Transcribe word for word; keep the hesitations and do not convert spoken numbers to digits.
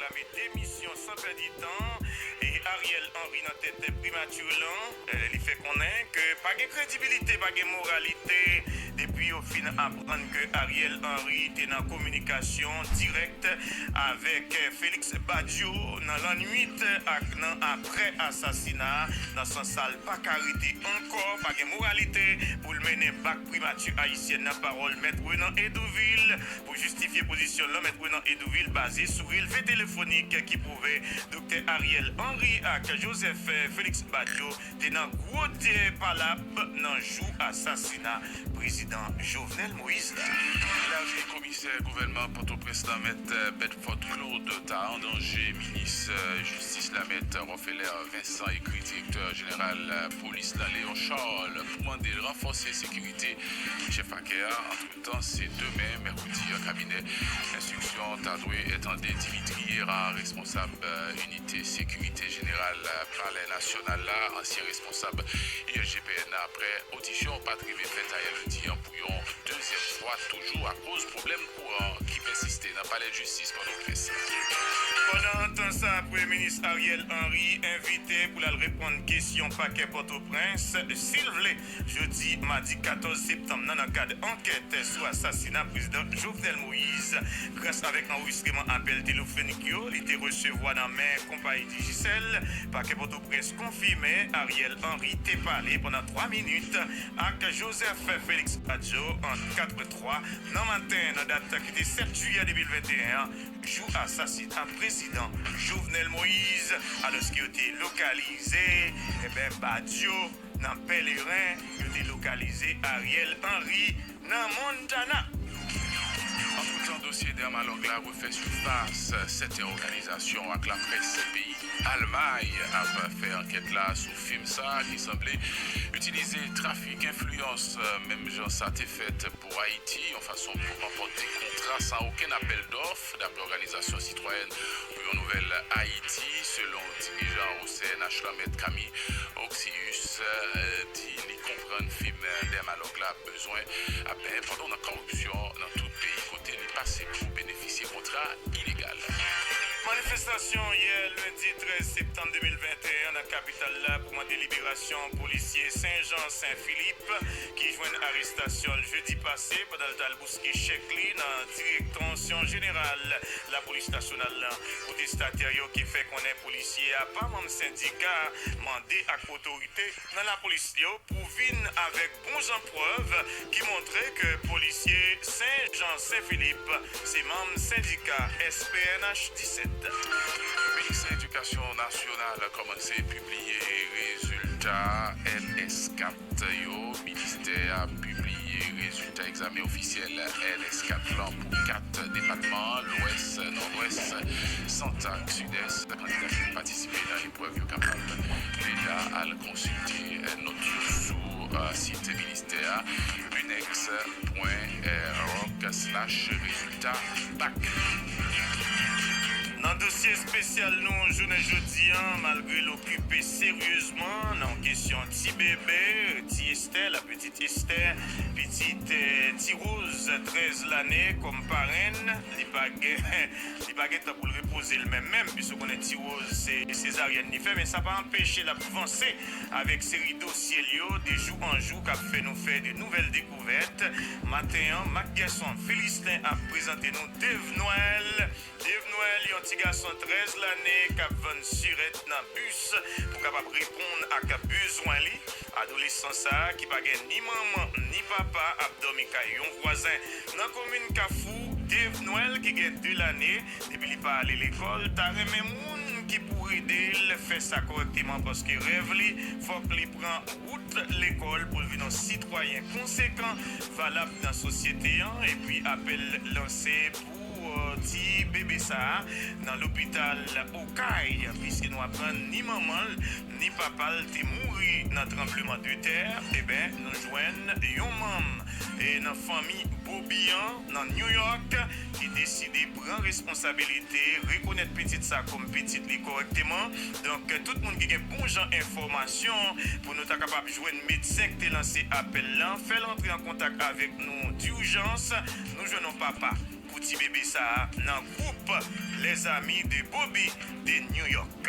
Reklame demisyon san pèdi tan e Ariel Henry nan tèt primati lan. Eh, li fè konnen ke pa gen kredibilite, pa gen moralite depi yo fin aprann ke Ariel Henry te nan kominikasyon dirèk avèk, eh, Félix Badio nan lannwit ak nan apre asasina a. Nan sans sa, l pa ka rete ankò, pa gen moralite pou l mennen bak primati ayisyèn nan. Pawòl Mèt Renan Hédouville pou jistifye pozisyon l lan. Mèt Renan Hédouville baze sou relve telefonik ki pwouve Doktè Ariel Henry ak Joseph, eh, Félix Badio te nan gwo de palab nan jou asasina prezidan Jovenel Moïse la. Lavi komisè gouvènman Pòtoprens lan, Mèt Bedford Claude, ta an danje. Minis, eh, jistis la, Mèt Rofeler Vincent, ekri direktè jeneral, eh, polis lan, Léon Charles, pou mande l ranfòse sekirite chèf pakè a. Antretan, se demen, mèkredi an, kabinè enstriksyon ta dwe tande Dimitri Hérard, responsab, eh, inite sekirite jeneral, eh, Palè Nasyonal la, ansyen responsab I S G P N, apre odisyon pa t rive fèt ayè lendi an pou yon dezyèm fwa, toujou akoz pwoblèm kouran ki pèsiste nan Palè Jistis Pòtoprens. Pandan tan sa, Premye Minis Ariel Henry envite pou l al reponn kesyon pakè Pòtoprens, si l vle, jodi madi katòz septanm nan, nan kad ankèt sou asasina prezidan Jovenel Moïse. Gras avèk anrejistreman apèl telefonik yo li te resevwa nan men konpayi Digicel, pakè Pòtoprens konfime Ariel Henry te pale pandan twa minit ak Joseph Félix Badio an kat twa nan maten, nan dat ki te sèt jiyè de mil venteyen an, jou asasina prezidan Jovenel Moïse, alòske yo te lokalize, eben, Badio nan Pèleren, yo te lokalize Ariel Henry nan Montana. Antretan, dosye Dermalog la refè sifas. Sèten òganizasyon ak laprès peyi Almay ap fè ankèt la sou fim sa a ki sanble itilize trafik enfliyans, menm jan sa te fèt pou Ayiti, yon fason pou ranpòte kontra san okenn apèl dòf, dapre òganizasyon sitwayèn pou yon nouvèl Ayiti. Selon dirijan O C N H lan, Mèt Camille Oxius, eh, di li konprann fim Dermalog la bezwen ap benyen pandan w nan kòripsyon nan tout peyi kote li pase pou benefisye kontra ilegal. Manifestasyon yè lendi trèz septanm de mil venteyen nan kapital la pou mande liberasyon polisye Sen Jan Sen Filip ki jwenn arestasyon l jedi pase pandan l t al bouske chèk li nan direksyon jeneral lapolis nasyonal lan. Pwotestatè yo ki fè konnen polisye a pa manm sendika mande ak otorite nan lapolis yo pou vin avèk bon jan prèv ki montre ke polisye Sen Jan Sen Filip se manm sendika S P N H disèt. Ministè Edikasyon Nasyonal kòmanse pibliye rezilta L S kat yo. Ministè a pibliye rezilta egzamen ofisyèl L S kat lan pou kat depatman, Lwès, Nòdwès, Sant ak Sidès. Kandida ki patisipe nan eprèv yo kapab deja al konsilte nòt yo sou, eh, sit ministè a, unex pwen org slash rezilta bak. Nan dosye espesyal nou jounen jodi a, malgre l okipe seryezman nan kesyon ti bebe, ti Estè, la petite Esther, pitit, eh, Ti Rose, trèz lane, kòm parenn, li pa gen, li pa gen tan pou l repoze l menm menm, piske w konnen Ti Rose se sezaryèn li fè, men sa pa anpeche l ap vanse avèk seri dosye l yo, de jou an jou, k ap fè nou fè de nouvèl dekouvèt. Maten an, Mak Gèson Filisten ap prezante nou Dave Noël. Dave Noël, yon ti gason trèz lane k ap vann sirèt nan bis pou kapab reponn ak bezwen li. Adolesan sa a ki pa gen ni manman ni papa ap dòmi kay yon vwazen nan komin Kafou. Dave Noël ki gen de lane depi li pa ale lekòl ta renmen moun ki pou ede l fè sa kòrèkteman, paske rèv li, fòk li pran wout lekòl pou l vin yon sitwayen konsekan, valab nan sosyete an, epi apèl lanse pou, eh, ti bebe sa a nan lopital Okay, piske nou aprann ni manman l, ni papa l te mouri nan tranbleman de tè. Eben, nou jwenn yon manm, eh, nan fanmi Bobi an, nan New York, ki deside pran responsabilite, rekonèt pitit sa kòm pitit li kòrèkteman. Donk, tout moun ki gen bon jan enfòmasyon pou nou ta kapab jwenn medsen ki te lanse apèl lan, fè l antre an kontak avèk nou dijans. Nou jwenn yon papa pou ti bebe sa a nan gwoup Les Amis de Bobby de New York.